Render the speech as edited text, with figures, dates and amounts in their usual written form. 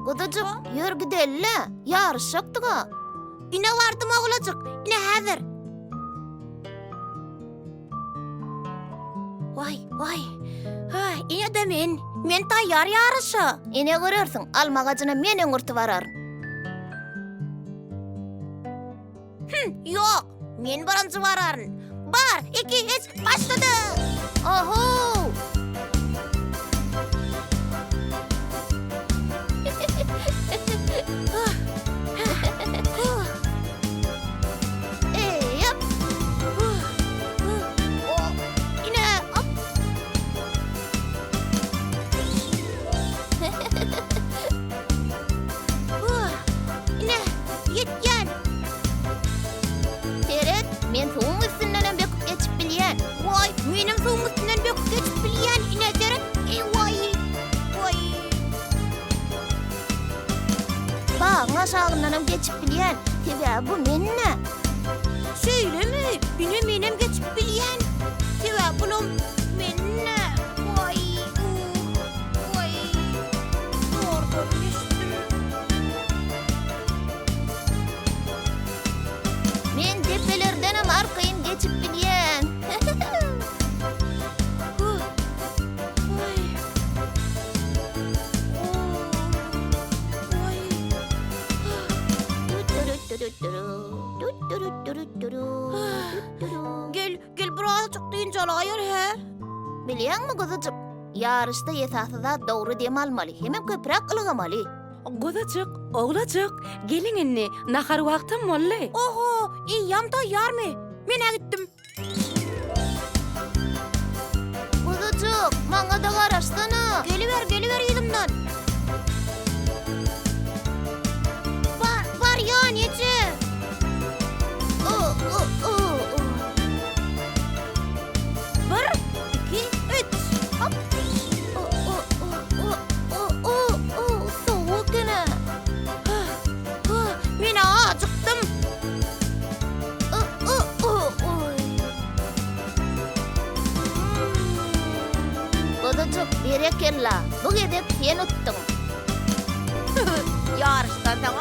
Guzujyk, ýör gideli-le, ýaryşjakdyg-a. Ine bardym owlajyk, ine häzir. Waý, waý. Ha, ine-de men. Men taýýar ýaryşa. Ine görersiň, alma agajyna men öňürti bararyn. Hüm, ýok, men birinji bararyn. Bar, iki, üç, başlady! Oho! Eýýäp! O, ine, op! Ine, ýetýän. Seret, men suwuň üstündenem böküp geçip bilýän. Waý, menem suwuň üstünden böküp geçip bilýän. Ine, seret. Eý, waý. Waý. Bagyň aşagyndanam geçip bilýän. Sebäbi bu men-dä. Şeýlemi? Ine, menem geçip bilýän. Sebäbi bulam men-dä. Waý, uh, waý. Zordan geçdim. Men depelerdenem arkaýyn geçip bilýän. Gel, gel birazajyk dynç alaýyn, hä? Bilýäňmi, guzujyk, ýaryşda esasy zat dogry dem almaly hemem köpräk ylgamaly. Guzujyk, owlajyk, geliň indi, nahar wagtam boldy. Oho, eýýäm taýýarmy? Men-ä gitdim. Guzujyk, maňa-da garaşsana. Geliber, geliber yzymdan. Bar, barýan, eje. Bir, iki, üç. Hop. Sowuk ene. Men acykdym. Guzujyk, berekella. Bu gezek sen utduň. Ýaryşdan soň.